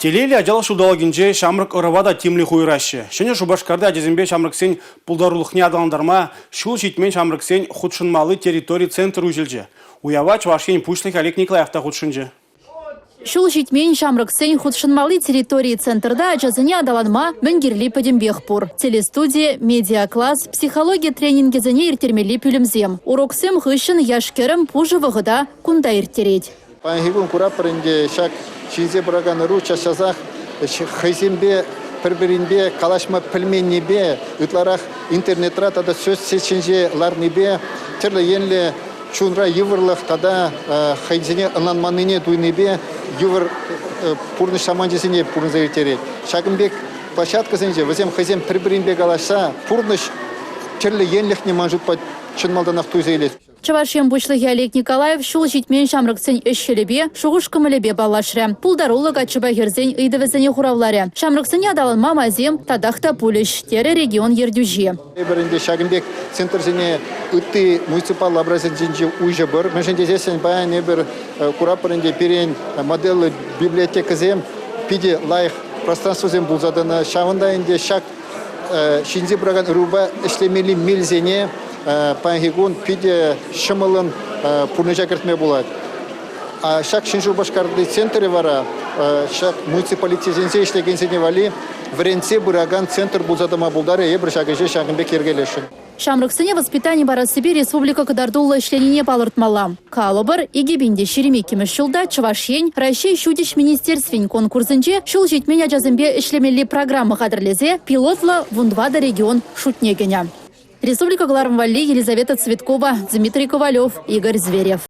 Телейлӗ ачалӑх ҫулталӑкӗнче ҫамрӑк ӑрӑва та тимлӗх уйӑраҫҫӗ. Ҫӗнӗ Шупашкарти ачасемпе ҫамрӑксен пултарулӑхне аталантарма ҫул ҫитмен ҫамрӑксен хутшӑнмалли территори центрӗ уҫӑлчӗ. Уява Чӑваш Ен Пуҫлӑхӗ Олег Николаев та хутшӑнчӗ. Ҫул ҫитмен ҫамрӑксен хутшӑнмалли территори центрта ачасене аталанма мӗн кирли пӗтӗмпех пур. Телестуди, медиакласс, психологи тренингӗсене ирттермелли пӳлӗмсем. Уроксем хыҫҫӑн яш-кӗрӗм пушӑ вӑхӑта кунта ирттерет. Паянхи кун куратпӑр ӗнтӗ, ҫак ҫитӗнсе пыракан ӑру час-часах хӑйсемпе пӗр-пӗринпе калаҫма пӗлменнипе, ытларах интернетра тата соцсетьсенче ларнипе тӗрлӗ енлӗ чунра йывӑрлӑх тата хӑйсене ӑнланманнине туйнипе йывӑр пурнӑҫ саманчӗсене пурӑнса ирттерет. Ҫакӑн пек площадкӑсенче вӗсем хӑйсем пӗр-пӗринпе калаҫса пурнӑҫ тӗрлӗ енлӗхне ман шутпа чӑн малтанах туйса илет. Чӑваш Ен Пуҫлӑхӗ Олег Николаев ҫул ҫитмен ҫамрӑксен ӗҫ-хӗлӗпе, шухӑш-кӑмӑлӗпе паллашрӗ. Пултаруллӑ каччӑпа хӗрсен ыйтӑвӗсене хуравларӗ. Ҫамрӑксене аталанма майсем татах та пулӗҫ, терӗ регион ертӳҫи. Эпир ӗнтӗ ҫакӑн пек центрсене ытти муниципаллӑ образецсенче уҫӑпӑр. Мӗншӗн тесессӗн паян эпир куратпӑр ӗнтӗ пирӗн моделлӗ библиотекӑсем питӗ лайӑх пространствӑсем пулса тӑнӑ. Ҫавӑнта ӗнтӗ ҫак ҫитӗнсе пыракан ӑрупа ӗҫлемелли мелсене паянхи кун питӗ ҫӑмӑллӑн пурнӑҫа кӗртме пулать. Ҫак Ҫӗн Шупашкарти центрӗ вара ҫак муниципалитетсенче ӗҫлекенсене валли вӗрентсе пыракан центр пулса тӑма пултарӗ. Эпир ҫак ӗҫе ҫакӑн пек йӗркелесшӗн. Ҫамрӑксене воспитани парассипе республика кӑтартуллӑ ӗҫленине палӑртмалла. Калӑпӑр, 2022-мӗш ҫулта Чӑваш Ен Раҫҫей Ҫутӗҫ министерствин конкурсӗнче ҫул ҫитмен ачасемпе ӗҫлемелли программа хатӗрлесе пилотлӑ 14 регион шутне кӗнӗ. Республика кӑларӑм валли Елизавета Цветкова, Дмитрий Ковалев, Игорь Зверев.